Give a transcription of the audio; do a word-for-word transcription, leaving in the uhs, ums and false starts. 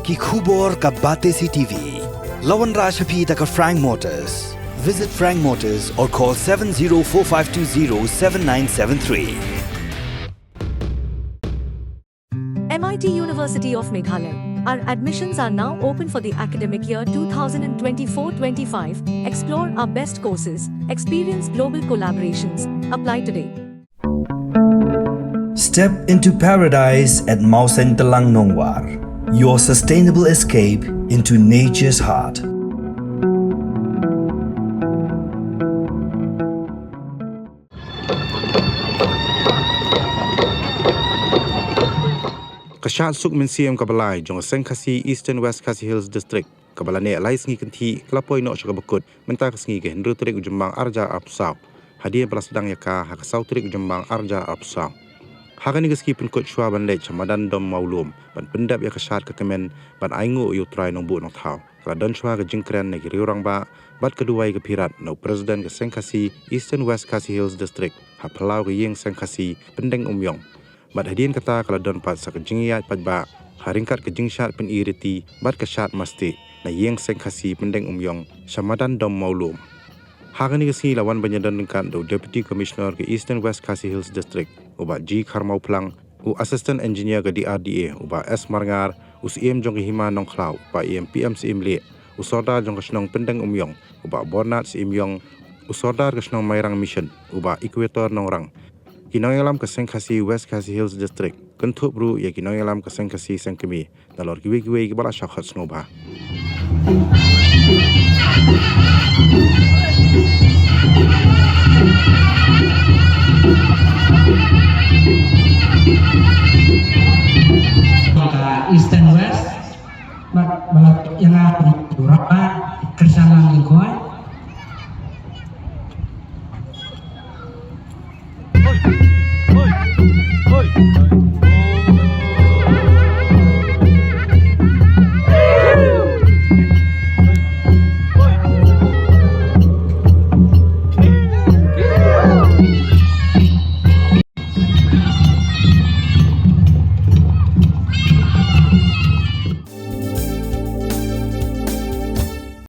Ki khubor ka Batesi T V. La wanrah sha phi da ka Frank Motors. Visit Frank Motors or call seven zero four five two zero seven nine seven three. M I T University of Meghalaya. Our admissions are now open for the academic year two thousand twenty-four twenty-five. Explore our best courses, experience global collaborations. Apply today. Step into paradise at Mawsyntelang Nongwar. Your sustainable escape into nature's heart. Ka shad suk mynsiem kaba lai jong ka Seng Khasi Eastern West Khasi Hills District, kaba la neh lai sngi kynthih, ka la poi noh sha kaba kut mynta ka sngi, ka hynriew tarik u Jymmang arhajar arphew saw, hadien ba la sdang ïa ka ha ka saw tarik u Jymmang arhajar arphew saw. Ha kane ka sngi pynkut shuwa ban leit sha madan Dom Mawlum ban pyndep ïa ka shad ka kmen ban ainguh ïa u Trai Nongbuh Nongthaw, ka la don shuwa ka jingkren na ki riew rangbah bad ka duwai ka phirat na u President ka Seng Khasi Eastern West Khasi Hills District ha phyllaw ka ïing Seng Khasi Pyndeng Umïong. Bad hadien kata ka la don pat sa ka jingïaid paidbah ha ryngkat ka jingshad pyni riti bad ka shad mastih na ïing Seng Khasi Pyndeng Umïong sha madan Dom Mawlum. Ha kane ka sngi la wan ban ïadon ryngkat da u Deputy Commissioner ka Eastern West Khasi Hills District, u Bah G Kharmawphlang, u Assistant Engineer ka D R D A, u Bah S Marngar, u Syiem jong ka Hima Nongkhlaw, u Bah Iam P M Syiem Lieh, u Sordar jong ka shnong Pyndeng Umïong, u Bah Bornat Syiem Ïong, u Sordar ka shnong Mairang Mission, u Bah Equator Nongrang. Ki nongïalam ka Seng Khasi West Khasi Hills District kynthup ruh ïa ki nongïalam ka Seng Khasi Seng Kmie, nalor kiwei kiwei kiba la shah khot sngewbha. Ka Eastern West, bad ba la ïa nga kum u rangbah, kyrshan lang ïa kawei,